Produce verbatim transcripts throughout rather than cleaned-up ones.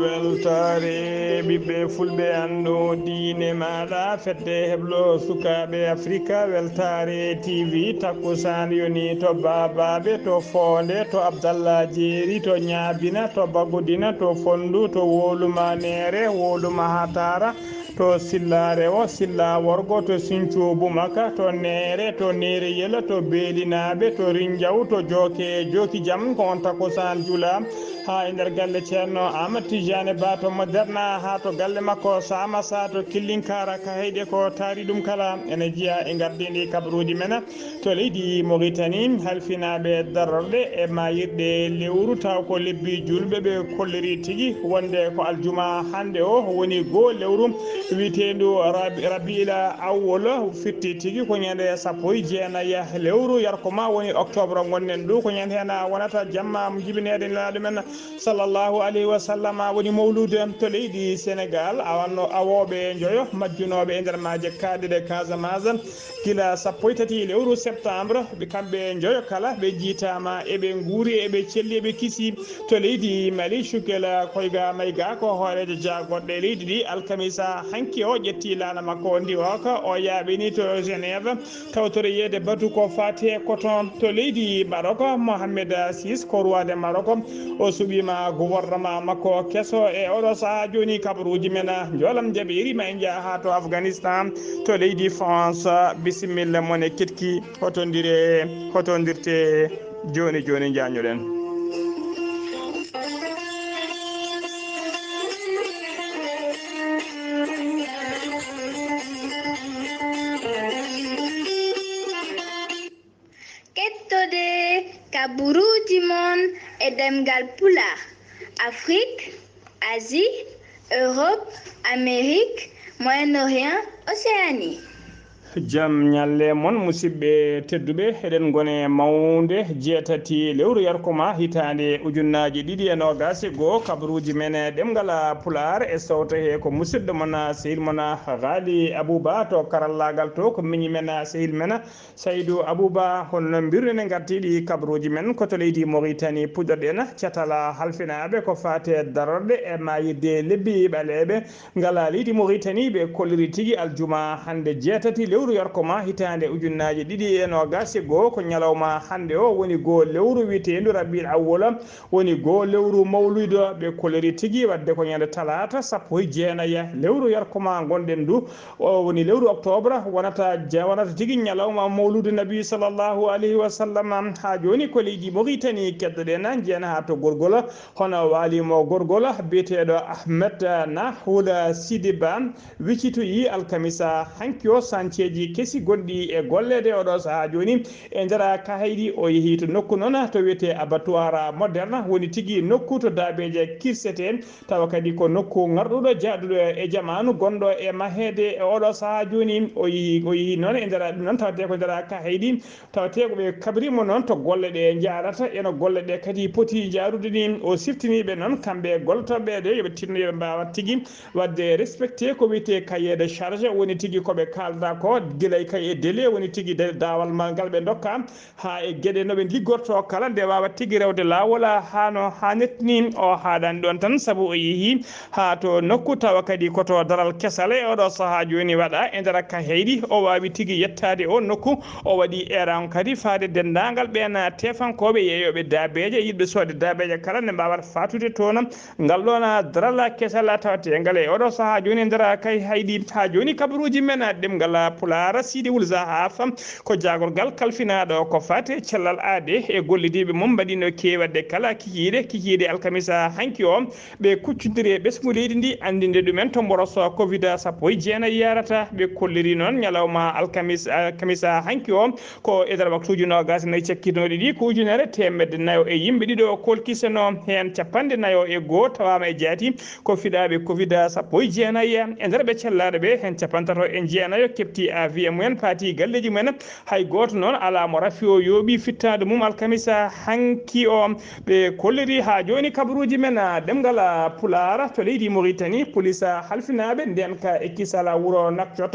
Weltaare ɓiɓɓe fulɓe, anndo diine maaɗa, fedde heblo sukaaɓe Afrika. Weltaare T V, takkusaan yoni to Baabaaɓe, to Foonde, to Abdallah Jeeri, to Ñaabina, to Bagodina, to Fonndu, to Wolumaneere, Wolumahatara, to Silla Rewo, Silla Worgo, to Sinthiou Boumaka, to Neere, to Neere Yela, to Beelinaaɓe, to Rinjaw, to Jooke, Jooki Jam. Ko on takkusaan jula haa e nder galle Ceerno Aamadu Tijaani Ba to Moderna, haa to galle makko Saamasa to Killinkaara. Ka heyɗe ko taari ɗum kala, ene jeyaa e ngardiindi kabaruuji men. To leydi Mauritanie, halfinaaɓe darorɗe e maayirɗe lewru, taw ko lebbi juulɓe, ɓe kolliri tigi wonde ko aljuma hannde o woni goo lewru wiyeteendu Rabi-, Rabiila Awwol, firti tigi ko ñande sappo e jeenayi lewru yarkoma woni octobre ngonɗen ɗo, ko ñande heen wonata jamma mo jibineede Nelaaɗo men sallallahu alayhi wa sallam woni mawluude. To leydi Senegaal, awanno awooɓe njoyo majjunooɓe e nder maaje kaaɗɗe ɗe Casamance, gila sappo e tati lewru septembre, ɓe kamɓe njoyo kala ɓe jiitaama, eɓe nguuri, eɓe celli, eɓe kisi. To leydi Mali, Cukel Koyga Mayga ko hooreejo jaagoɗɗe leydi ndi, alkamisa hanki o ƴetti laana makko ndiwooka, o yaaɓini to Genève, tawtore yeede batu ko faati e coton. To leydi Maroc, Mohamed six ko roi de Maroc, o suɓiima gouvernement makko keso. E oɗo sahaa jooni, kabaruuji men njoolam jaɓiiri, ma en njaha haa to Afghanistan, to leydi France. Bisimilla mon e Kitki, hotondire, hotondirte jooni jooni, njañoɗen. Kettode kabaruuji mon e ɗemngal Pulaar, Afrique, Asie, Europe, Amérique, Moyen-Orient, Océanie. Jam ñalle mon, musidɓe tedduɓe. Eɗen ngone mawnde jeetati lewru yarkoma hitaande ujunnaaji ɗiɗi e noogaas e goo. Kabaruuji men e ɗemngal Pulaar e sowto he ko musidɗo mon, sehil mon, Ghali Abouba to karallaagal to, ko miñi men, sehil men, Saydou Abouba. Hono mbirɗen e ngartiiɗi kabaruuji men, ko to leydi Mauritanie puɗɗorɗen. Catal halfinaaɓe ko faati e darorɗe e maayirde lebbi ɓaleeɓe. Ngala leydi Mauritanie, ɓe kolliri tigi aljuma hannde jeetati lewru yarkoma hitaande ujunnaaji ɗiɗi e noogaas e goo, ko ñalawma hannde o woni goo lewru wiyeteendu Rabiul Awwal, woni goo lewru mawluudo. Ɓe kolliri tigi waɗde ko ñande talaata sappo e jeenayi lewru yarkoma ngonɗen ndu, o woni lewru octobre, wonata ja-, wonata tigi ñalawma mawluudu Nabi sallallahu alayhi wa sallam. Haa jooni ko leydi Mauritanie keddoɗen, njeena haa to Gorgol. Hono waalimo Gorgol, biyeteeɗo Ahmed Nahoula Sidiba, wiccitoyi alkamisa hanki o sanceeji kesi gonɗi e golleede oɗo sahaa jooni. E nder kahayɗi, o yehi to nokku noon to wiyetee abattoir moderne, woni tigi nokku to daabeeje kirsetee, tawa kadi ko nokku ŋarɗuɗo jaaduɗo e jamaanu gonɗo e maheede e oɗo sahaa jooni. O yehi, o yehi noon e nder ɗum noon, tawatee ko nder kahayɗi. Tawatee ko ɓe kabrimo noon to golle ɗe njaarata, eno golle ɗe kadi poti njaarude ni. O siftini ɓe noon, kamɓe gollotooɓe ɓe, yo ɓe tinno, yo ɓe mbaawa tigi waɗde respecté ko wiyetee cahier de charge, woni tigi ko ɓe kaalda ko, gila e cahier délai, woni tigi de-, daawal ma ngal ɓe ndokka, haa e geɗe no ɓe liggorto kala, nde waawa tigi rewde laawol, haa no haanirta ni. O haaɗaani ɗoon tan, sabu o yehi haa to nokku tawa kadi ko to daral kesal e oɗo sahaa jooni waɗa e nder kahayɗi. O waawi tigi yettaade o nokku, o waɗi eran kadi faade denndaangal ɓeen tefankooɓe yeeyooɓe daabeeje, yiɗɓe soodde daabeeje kala, nde mbaawata faatude toon ngal ɗoon daral kesal tawatee ngal e oɗo sahaa jooni e nder kahayɗi. Haa jooni kabaruuji men ɗemngal Laara Sidi Wul Zahaf, ko jaagorgal kalfinaaɗo ko fate cellal aade e gollidiiɓe mum mbaɗino keewadde kala kikiiɗe, kikiiɗe alkamisa hanki o, ɓe kuccondiri e ɓesngu leydi ndi, anndinde ɗumen to mboroso covid sappo e jeenayi yarata. Ɓe kolliri noon ñalawma alkamis-, alkamisa hanki o, ko e nder waktuuji noogas e nayi cakkitinooɗi ɗi, ko ujunere teemedde nayo e yimɓe ɗiɗo kolkiseno, heen capanɗe nayo e goo tawaama e jaati ko fiɗaaɓe covid sappo e jeenayi. E nder ɓe cellaaɗo ɓe, heen capantato e jeenayo keɓti avion mumen, paati galleeji mumen. Hay gooto noon alaa mo rafi o yooɓi fittaandu mum alkamisa hanki o. Ɓe kolliri haa jooni kabaruuji men, ah, ɗemngal, ah, Pulaar to leydi Mauritanie, police, ah, halfinaaɓe ndeenka e kisal, ah, wuro Nouakchott.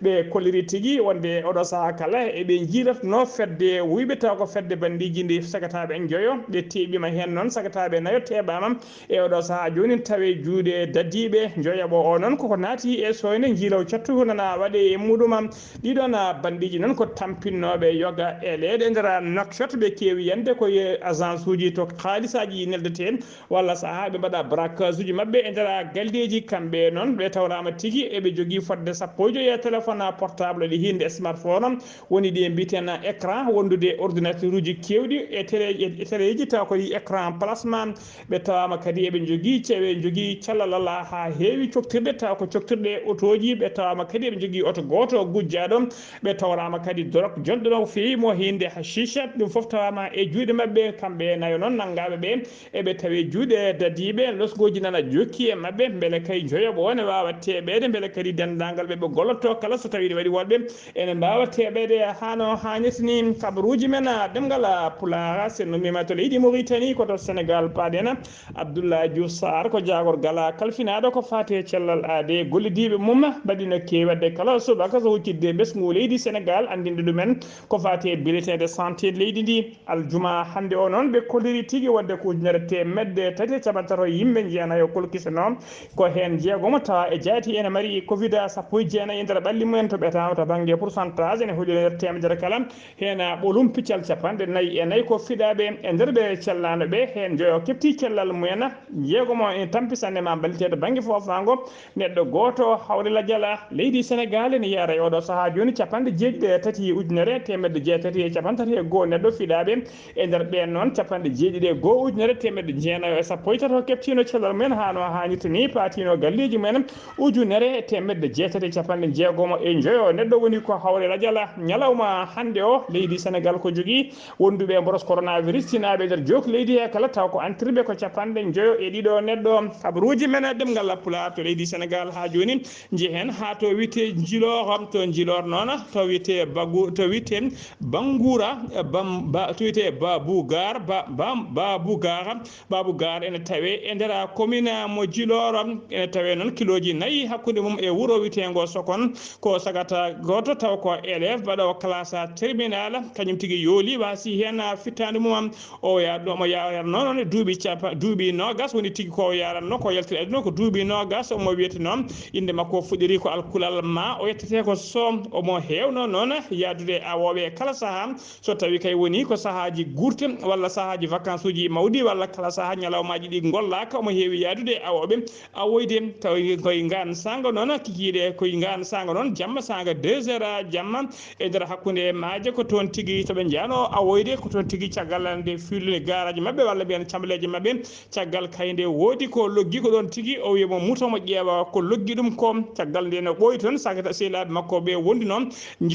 Ɓe kolliri tigi wonde oɗo sahaa kala eɓe njiilatnoo fedde wuyɓe tawa ko fedde bandiiji ndi sagataaɓe njoyo. Ɓe teeɓiima heen noon sagataaɓe nayo teeɓaama. E oɗo sahaa jooni tawe juuɗe dadiiɓe. Njoyaɓo o noon koko naati e soyne njiilaw cattu nana waɗe e muɗum. Ɗiɗon, ah, bandiiji noon ko tampinnooɓe yoga e leeɗe nder Nouakchott. Ɓe keewi yande ko e agence uji to kaalisaaji neldetee walla sahaa ɓe mbaɗa braquage uji maɓɓe e nder galleeji. Kamɓe noon ɓe tawraama tigi eɓe jogii fodde sappo e joyi e téléphone portable ɗi hinde smartphone woni ɗi mbiiten écran wondude ordinateur uji keewɗi e télé, e téléji tawa ko ɗi écran plasma. Ɓe tawaama kadi eɓe njogii cewe, njogii callalal haa heewi coktirɗe, tawa ko coktirɗe otooji. Ɓe tawaama kadi eɓe njogii oto gooto gujjaaɗo. Ɓe tawraama kadi dorog jonɗo no feewi mo hinde hashish. Ɗum fof tawaama e juuɗe maɓɓe. Kamɓe nayo noon nanngaaɓe ɓe, eɓe tawi juuɗe dadiiɓe. Losgooji nana jokki e maɓɓe. Mbele kay njoyoɓo o ne waawa teeɓeede, mbele kadi denndaangal ɓe ɓe gollotoo kala so tawii ɗi waɗi woɗɓe ene mbaawa teeɓeede haa no haanirta ni. Kabaruuji men, ah, ɗemngal, ah, Pulaar, so en nummiima to leydi Mauritanie, ko to Sénégal paaɗen. Abdoulaye Diouf Sarr ko jaagorgal kalfinaaɗo ko faati e cellal aade. Gollidiiɓe mum mbaɗino keewi waɗde kala subaka so huccitde ɓesngu leydi Sénégal, anndinde ɗumen ko faati e bulletin de santé leydi ndi. Aljuma hannde o noon, ɓe kolliri tigi wonde ko ujunere teemedde tati e capanɗe tato yimɓe jeenayo kolkisenoo, ko heen jeegomo tawa e jaati ene mari covid sappo e jeenayi e nder ɓalli mumen. To ɓetaama to bannge pourcentage ene holliri nder teemedere kala, heen ɓolum piccal capanɗe nayi e nayi ko fiɗaaɓe e nder ɓe cellaano ɓe, heen joyo keɓti cellal mumen, jeegomo ene tampi sanne ma mballiteede bannge foofaango. Neɗɗo gooto hawri lajal leydi Senegaal ene yahra e oɗo sahaa jooni capanɗe jeeɗiɗi e tati ujunere teemedde jeetati e capanɗe tati e goo neɗɗo fiɗaaɓe. E nder ɓeen noon, capanɗe jeeɗiɗi e goo ujunere teemedde jeenayo e sappo e tato keɓtiino cellal mumen haa no haanirta ni, paatiino galleeji mumen ujunere e teemedde jeetati e capanɗe jeegomo e njoyo. Neɗɗo woni ko hawri lajal ñalawma hannde o. Leydi Senegaal ko jogii wonduɓe e mboros coronavirus tinaaɓe e nder jook leydi he kala, taw ko antirɓe ko capanɗe njoyo e ɗiɗo neɗɗo. Kabaruuji men e ɗemngal Pulaar to leydi Senegaal haa jooni, njehen haa to wiyetee Njilor, to Njilor noon, to wiyetee Bagu-, to wiyetee Banguura, Bam-, Ba-, to wiyetee Babugar, Ba-, Bam-, Babugar, Babugar ene tawee e nder commune mo Njilor, ene tawee noon kilooji nayi hakkunde mum e wuro wiyeteengo Sokon. Ko sagata gooto taw ko élève baɗoowo classe terminale, kañum tigi yooli waasi heen fittaandu mum. O ya-, omo yaranoo noon e duuɓi capa-, duuɓi noogas, woni tigi ko o yaranno, ko yaltiri aduna ko duuɓi noogas. Omo wiyetee noon, innde makko fuɗɗiri ko alkulal ma, o yettetee ko Sow. Omo heewnoo noon yahdude e awooɓe kala sahaa, so tawii kay woni ko sahaaji gurte walla sahaaji vacances uji mawɗi walla kala sahaa ñalawmaaji ɗi ngollaaka, omo heewi yahdude e awooɓe. Awoyde tawi koye ngaan saanga noon, kikiiɗe koye ngaan saanga noon, jamma saanga deux heures jamma, e nder hakkunde maaje, ko toon tigi to ɓe njahnoo awoyde, ko toon tigi caggal nde fiilde garaaji maɓɓe walla mbiyen cambaleeje maɓɓe, caggal kay nde woodi ko loggi ko ɗoon tigi, o wiya mo muto mo ƴeewa ko loggi ɗum ko. Caggal nde no ɓooyi toon, sagata sehilaaɓe makko ɓe wondunoo,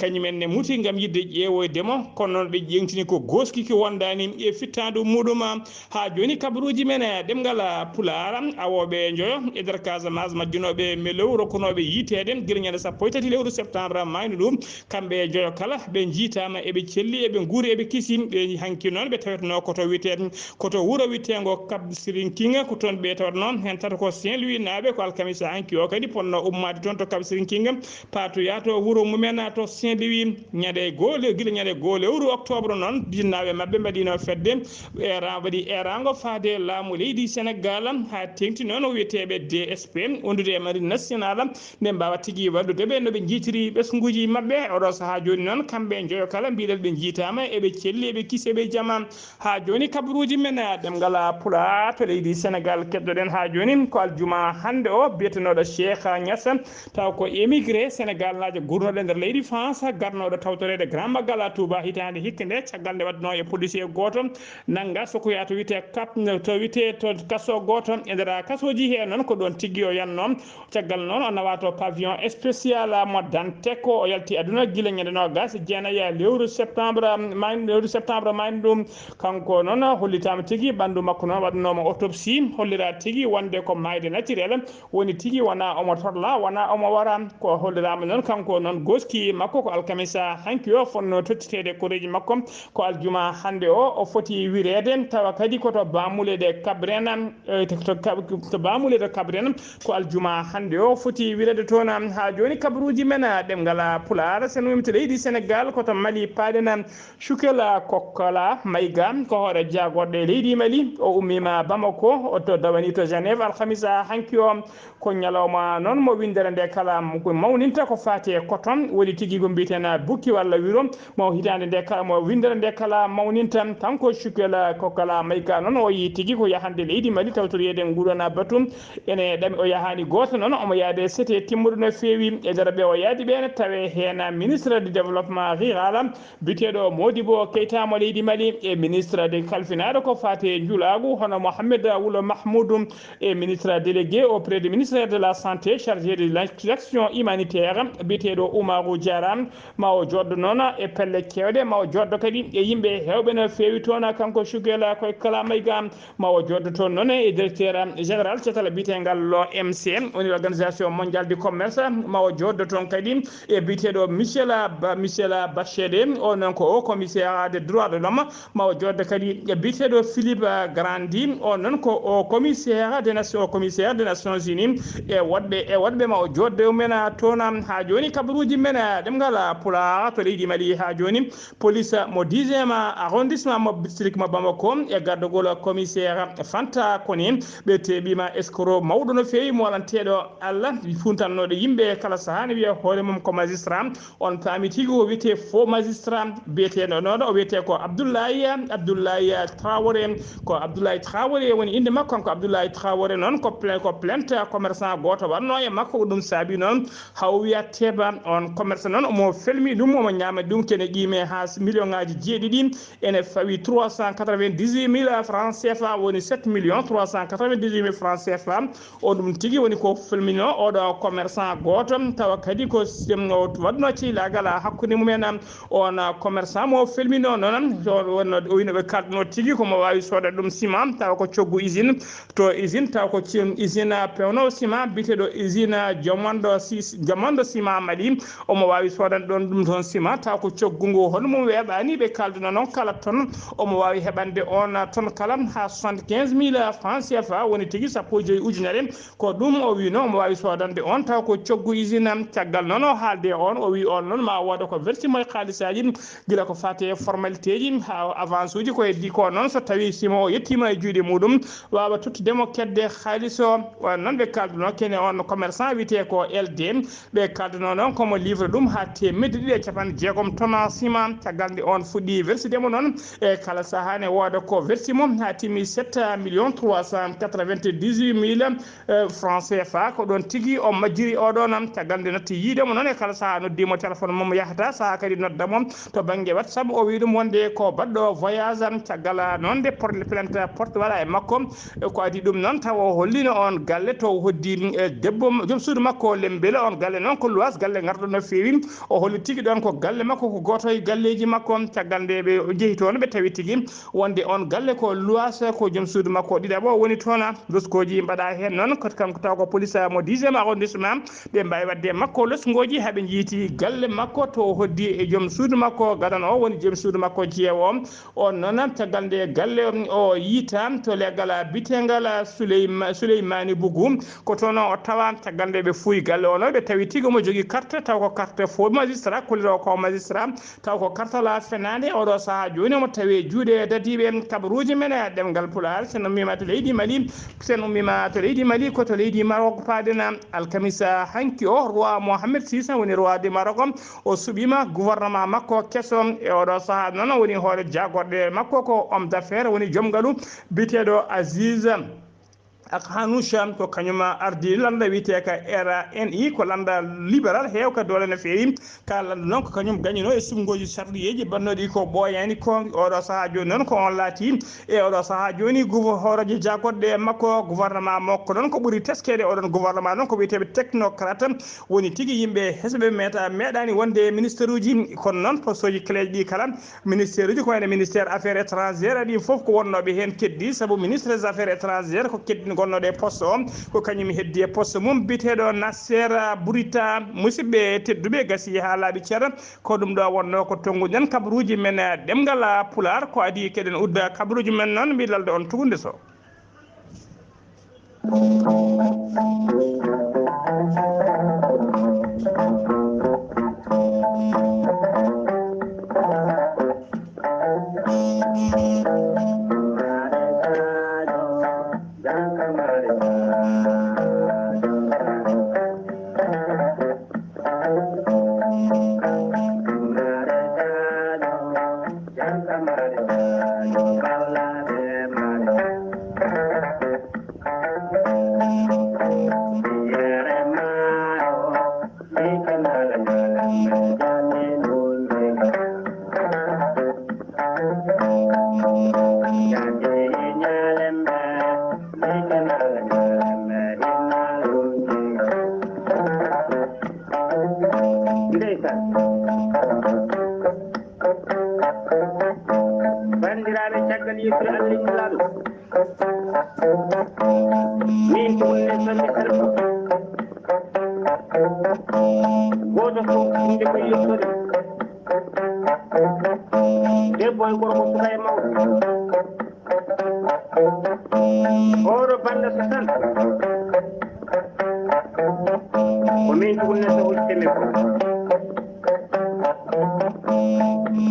kañum en ne muti ngam yiɗde ƴeewoyde mo, kono noon ɓe ƴeeŋtini ko gooski ki wondaani e fittaandu muɗum. Haa jooni kabaruuji men e ɗemngal Pulaar, awooɓe njoyo e nder Casamance majjunooɓe e melew rokkunooɓe yiyteede gila ñande sappo e tati lewru septembre maaynu ndu, kamɓe e njoyo kala ɓe njiitaama, eɓe celli, eɓe nguuri, eɓe kisi. Ɓe hanki noon ɓe tawetnoo ko to wiyetee, ko to wuro wiyeteengo Cap Skirring, ko toon ɓe tawatnoo. Heen tato ko Saint-Louis naaɓe, ko alkamisa hanki o kadi potnoo ummaade toon to Cap Skirring, patoya to wuro mumen to Saint-Louis. Ñande goo le-, gila ñande goo lewru octobre noon, jinnaaɓe maɓɓe mbaɗiino fedde era-, waɗi eeraango faade laamu leydi Senegaal, haa teeŋti noon wiyeteeɓe D S P, wondude e Marine Nationale, nde mbaawa tigi wallude ɓe no ɓe njiytiri ɓesnguuji maɓɓe. Oɗo sahaa jooni noon, kamɓe njoyo kala mbiɗen ɓe njiitaama, eɓe celli, eɓe kisi, eɓe jama. Haa jooni kabaruuji men, eh, ɗemngal Pulaar to leydi Senegaal keɗoɗen haa jooni ko aljuma hannde o, biyetenooɗo Cheikh Niass, taw ko émigré Senegaal Gurnoɗe nder leydi France, garnoɗo tawtoreede Grand Magal Touba hitaande hikka nde, caggal nde waɗnoo e policier gooto nannga sokoya to wiyetee Cap, to wiyetee to kaso gooto e nder kasooji he noon, ko ɗoon tigi o yannoo. Caggal noon o nawa to pavillon spécial mo Dantec, o yalti aduna gila ñande noogas e jeenayi lewru septembre, ma-, lewru septembre mayni ɗum. Kanko noon hollitaama tigi, ɓanndu makko noon waɗanooma autopsie, hollira tigi wonde ko maayde naturel woni tigi, wona omo torla, wona omo wara. Ko holliraama noon kanko noon goski makko ko alkamisa hanki o fonno tottiteede koreeji makko. Ko aljuma hannde o, o foti wireede, tawa kadi ko to Bamule de Cabrena, eh, to, to Cab-, to Bamule de Cabrena, ko aljuma hannde o foti wireede toon. Haa jooni kabaruuji men, ah, ɗemngal, ah, Pulaar, so en wiima to leydi Senegaal, ko to Mali paaɗen, ah, Cukela Kokola Mayga, ko hoore jaagorɗe leydi Mali. O ummiima Bamako, o to dawani to Genève alhamisa hanki o. Ko ñalawma noon mo winndere nde kala ko mawninta ko faati e koto, woni tigi ko mbiyeten bukki walla wiro, mo hitaande nde kala, mo winndere nde kala mawninta. Kanko Cukel Kokala Mayga noon, o yii tigi ko yahande leydi Mali tawtoriyeede nguɗon batu. Ene ɗami o yahaani gooto noon, omo yahde sete timmuɗo no feewi. E nder ɓe o yahdi ɓeen, tawe heen ministre du développement rural, biyeteeɗo Modibo Keita mo leydi Mali, e ministre de kalfinaaɗo ko faati e njulaagu, hono Mohamed Wula Mahmoudou, e ministre délégué auprès du ministère de la Santé chargé de l'action humanitaire, biyeteeɗo Umaru Diarra, ma o jooɗdo noon e pelle keewɗe, ma o jooɗdo kadi e yimɓe heewɓe no feewi toon. Kanko Cukel Kokala Mayga, ma o jooɗdo toon noon e directeur général catal biyeteengal O M C, woni organisation mondiale du commerce, ma o jooɗdo toon kadi e biyeteeɗo Michel Ba-, Michel Bachelet, o noon ko o commissaire des droits de l'homme, ma o jooɗdo kadi e biyeteeɗo Philippe Grandi, o noon ko o commissaire des nations, commissaire des Nations Unies e woɗɓe, e woɗɓe, ma o jooɗdo e mumen toon. Haa jooni kabaruuji men ɗemngal Pulaar to leydi Mali haa jooni. Police mo dixième arrondissement mo district mo Bamako e gardagol commissaire Fanta Kone, ɓe teeɓiima escroc mawɗo no feewi, molanteeɗo Allah, funtannooɗo yimɓe kala sahaa ne wiya hoore mum ko magistrat. On paami tigi o wiyetee faux magistrat, biyeteeɗo noon o wiyetee ko Abdoulaye, Abdoulaye Traoré, ko Abdoulaye Traoré woni innde makko, kanko Abdoulaye Traoré noon ko pla-, ko plainte commerçant gooto waɗnoo e makko, ko ɗum saabi noon Haw wiya Teba, on commerce noon, omo felmi ɗum, omo ñaama ɗum kene qiime haa million ŋaaji jeeɗiɗi, ene fawi trois cent quatre-vingt-dix-huit mille francs C F A, woni sept millions trois cent quatre-vingt-dix-huit mille francs C F A. O ɗum tigi woni ko felmino oɗo commerçant gooto, tawa kadi ko s-, o waɗno ciylaagal hakkunde mumen. On commerçant mo felmino noon, o wonno, o wino ɓe kalduno tigi ko mo waawi soodade ɗum ciment, tawa ko coggu usine, to usine, taw ko ci-, usine pewno ciment, biyeteeɗo usine Jomondo Sis-, Jomondo Ciment Mali. Omo waawi soodande ɗon ɗum toon ciment, taw ko coggu ngu hono mum weeɓaani. Ɓe kaalduno noon kala tonne omo waawi heɓande on tonne kala haa soixante-quinze mille francs C F A, woni tigi sappo e joy ujunere. Ko ɗum o wiino omo waawi soodande on, taw ko coggu usine. Caggal noon o haalde on, o wii on noon ma wooda ko werti mo e haalisaaji, gila ko faati e formalité ji, haa avance uji ko heddi ko noon, so tawi ciment o yettiima e juuɗe muɗum, waawa tottude mo kedde haalis o. On noon ɓe kaalduno kene on commerçant wiyetee ko L D. Ɓe kaalduno noon komo livre ɗum haa teemedde ɗiɗi e capanɗe jeegom tonnes ciment. Caggal nde on fuɗɗi verside mo noon, e kala sahaa ne wooda ko versi mo haa timmi sept millions trois cent quatre-vingt-dix-huit mille, eh, francs C F A. Ko ɗon tigi o majjiri oɗo noon. Caggal nde natti yiide mo noon, e kala sahaa noddi mo téléphone mum yahata, sahaa kadi nodda mo to bannge WhatsApp, o wii ɗum wonde ko baɗɗo voyage. Caggal noon nde porte plainte porte waɗa e makko, e ko adii ɗum noon, tawa o hollino on galle to o hoddi, e debbo, joom suudu makko Lembele. On galle noon ko luwaas, galle ngarɗo no feewi. O holli tigi ɗon ko galle makko, ko gooto e galleeji makko. Caggal nde ɓe njehi toon, ɓe tawi tigi wonde on galle ko luwaas, ko joom suudu makko ɗiɗaɓo woni toon. Loskooji mbaɗa heen noon, ko kanko taw ko police mo dixième arrondissement. Ɓe mbaawi waɗde e makko loskooji, haa ɓe njiiti galle makko to o hoddi e joom suudu makko gadano o, woni joom suudu makko jeewo. On noon, caggal nde galle o yiita to leggal bitengal Suleyma-, Suleymaani Bugu, ko toon o tawa. Caggal nde ɓe fuuyi galle o noon, ɓe tawi tigi omo jogii carte, taw ko carte faux magistrat, kolliroo ko magistrat, taw ko carte la fenaande. Oɗo sahaa jooni omo tawi e juuɗe dadiiɓe. Kabaruuji men e ɗemngal Pulaar, sen ummiima to leydi Mali, sen ummiima to leydi Mali, ko to leydi Maroc paaɗen. Alkamisa hanki o, roi Mohamed six woni roi de Maroc, o suɓiima gouvernement makko keso. E oɗo sahaa noon woni hoore jaagorɗe makko ko homme d'affaires, woni joom ngalu biyeteeɗo Aziz. Ak Hanoucha ko kañum ardii lannda wiyetee ka R A N I, ko lannda libéral heewka doole no feewi. Ka lannda noon ko kañum gañinoo e suɓngooji sarɗiyeeji bannooɗi ko ɓooyaani ko. Oɗo sahaa jooni noon ko on laatii e oɗo sahaa jooni guvo-, hoorooje jagorɗe e makko, gouvernement makko noon ko ɓuri teskeede oɗon gouvernement noon ko wiyeteeɓe technocrate, woni tigi yimɓe hesɓe meeta-, meeɗaani wonde e ministère uji. Kono noon poste uji clé ɗi kala, ministère uji ko wayno ministère affaires étrangères, ɗi fof ko wonnooɓe heen keddi, sabu ministre des affaires étrangères ko keddi gonnooɗo e poste o, ko kañum heddi e poste mum biyeteeɗo Nasser Bourita. Musidɓe tedduɓe, gasi haa laaɓi cer, ko ɗum ɗo wonnoo ko tonnguɗen kabaruuji men ɗemngal Pulaar. Ko adii keɗen udda kabaruuji men noon, mbi lalde on tugunde so. Ndeysaan. Banndiraaɓe, caggal yettude Allah e Nulaaɗo, min ko woni e sonde kala fof. Gooto fof inde mum yettude. Debbo e gorko, suka e mawɗo. Oɗo banda so tan. Ko min ɗum neɗɗo udditemi ko.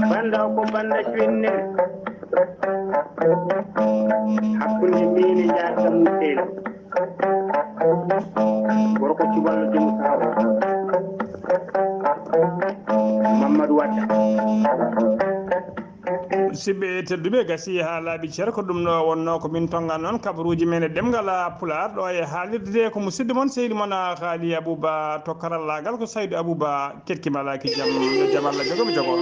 Banda o ko banda cuinnere. Hakkunde min e jaarta mum seeɗa. Gorko cuballo demu sawo. Mamadou Wadda. Musidɓe tedduɓe, gasi haa laaɓi cer, ko ɗum ɗo wonnoo ko min tonngan noon kabaruuji men e ɗemngal Pulaar. Ɗo e haalirde ko musidɗo mon, sehil mon, Haali Abouba, to karallaagal ko Saydu Abouba, keɗki malaaki jam, yo jam Allah jogo mi jogo on.